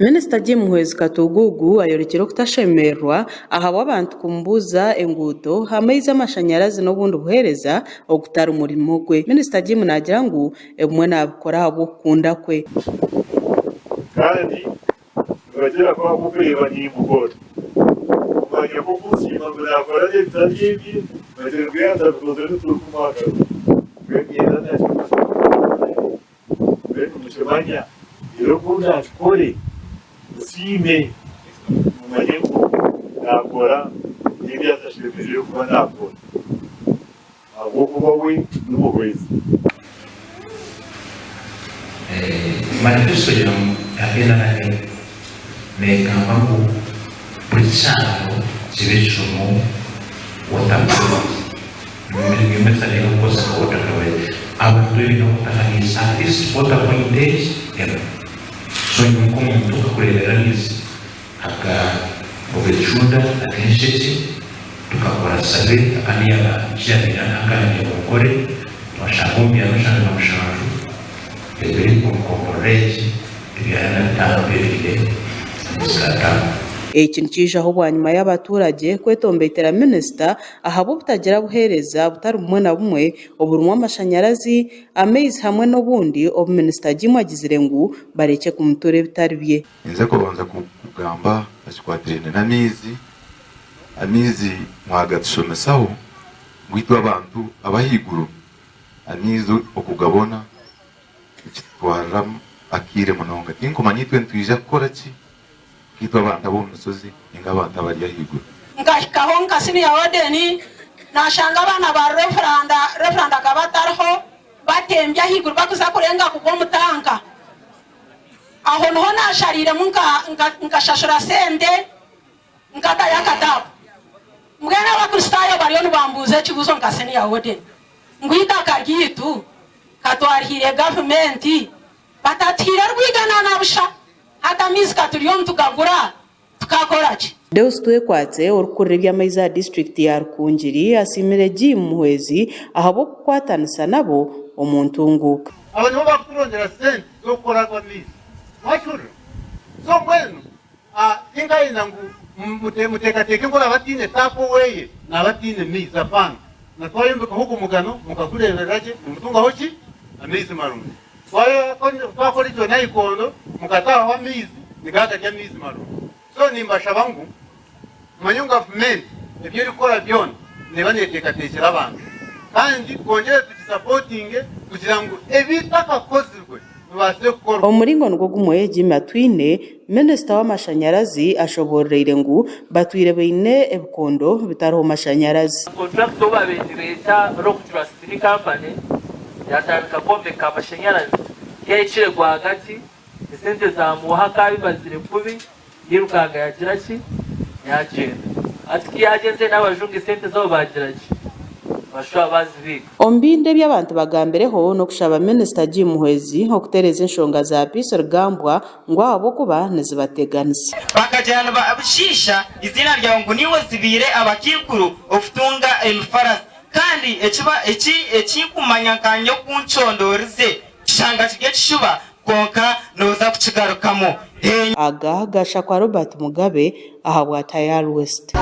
Minisita Jim Muhwezi Katugugu ayorekire okutashemererwa ahabw'abantu kumubuuza enguuto, amaizi amashanyarazi n'obundi buheereza ogutari murimo gwe. Minisita Jim naagira ngu ebimwe naabikora ahabw'okukunda kwe. Kandi nibagira ku ahabw'okureeba nimbukora. Omu mwanya gw'okunsiima ngu naakora gye ebitari ebye, bagira ngu yaaba ntabikozire titurikumuha akaruru. Mbwenu niinyenda naakimanya. Mbwenu mukimanya, reero ku ndaakikore, musiime, mumanye ngu naakora n'ebi atashemereire kuba naakora, ahabw'okuba we n'omuhwezi. Manifesto ya NRM negamba ngu buri kyaro kibe kirimu water point. Abantu baine okutaha amaizi at least water point emwe. So nyowe nk'omuntu nkakureebera amaizi aga Rwecunda ag'enshekye tukakora survey kandi yaaba ekiyabaire ankangire ngu nkore twashanga omu byaro 77 ebiri omu gomborora egi ebyaro 45 byo biine amaizi ga taapu. Eki nikiijaho bwanyima y'abaturage kwetombeitera minisita ahabw'obutagira buheereza butari bumwe na bumwe oburimu amashanyarazi, amaizi hamwe n'obundi obu minisita Jim agizire ngu barekye kumutura ebitari bye. Ninza kubanza kugamba aha kikwatiraine n'amaizi. Amaizi mwagatushomesaho ngu itwe abantu ab'ahaiguru amaizi okugabona nikitutwarira akaire munonga. Tinkumanya itwe nitwija kukora ki nk'itwe abantu ab'omu mishozi ninga abantu abari ahaiguru. Nkahikaho nka siniya wodeni, nashanga abaana ba Revuranda, Revuranda akaba atariho, batembya ahaiguru bakuza kurenga kugwa omu tanka. Aho niho nashariiremu nkashashura sente nkatayo akataapu. Mbwenu Abakristaayo bariyo nibambuuza ekibuuzo nka siniya wodeni ngu eitaka ryaitu ka twarihaire gavumenti batatuhaire rwigana na busha, hati amaizi ka turiyo nitugagura tukakora ki? Deus Twekwatse, orikukurira eby'amaizi aha disiturikiti ya Rukungiri asiimire Jim Muhwezi ahabw'okukwatanisa nabo omu ntunguuka. Abo nibo bakuturondera sente z'okukora ago amaizi. Mwakihurira? So mbwenu tinkayenda ngu muteekateeke ngu oraaba ataine taapu oweye naaba ataine maizi. Apaana. Na twayombekaho ogu mugano mukagureeberera gye nimutungaho ki? Amaizi marungi. Twakora egyo nayikondo mukataahaho amaizi nigaba gari amaizi marungi. So nimbashaba ngu mumanye ngu gavumenti ebi erikukora byona neeba neeteekateekyera abantu kandi twongyere tugisapotinge kugira ngu ebitakakozirwe bibaase kukorwa. Omu muringo nigwo gumwe, Jimmy Atwine, Minisita w'amashanyarazi ashoboororeire ngu batwire baine ebikondo bitariho mashanyarazi. Kontrakita ou baabaire nibeeta Rock Trust Company yaatandika kwombeka amashanyarazi yahikire rwagati Esente zamuha akabibazire kubi yairukanga yagira ki yagyenda. Hati kuyagyenzire nabajungu esente zabo bagira ki bashuba bazibiika. Omu bindi ebi abantu bagambireho n'okushaba Minisita Jim Muhwezi okutereeza enshonga za Peace Rugambwa ngu ahabw'okuba nizibateganisa. Bakagira nibashiisha eiziina ryawe ngu niiwe ozibiire abakaikuru okutunga emifarasi. Kandi eki eki nkumanya nka nyokuncondoorize kishanga kiri ekishuba, kwonka nooza kukigarukamu. Aga gashakwa Robert Mugabe ahabwa Tayal West.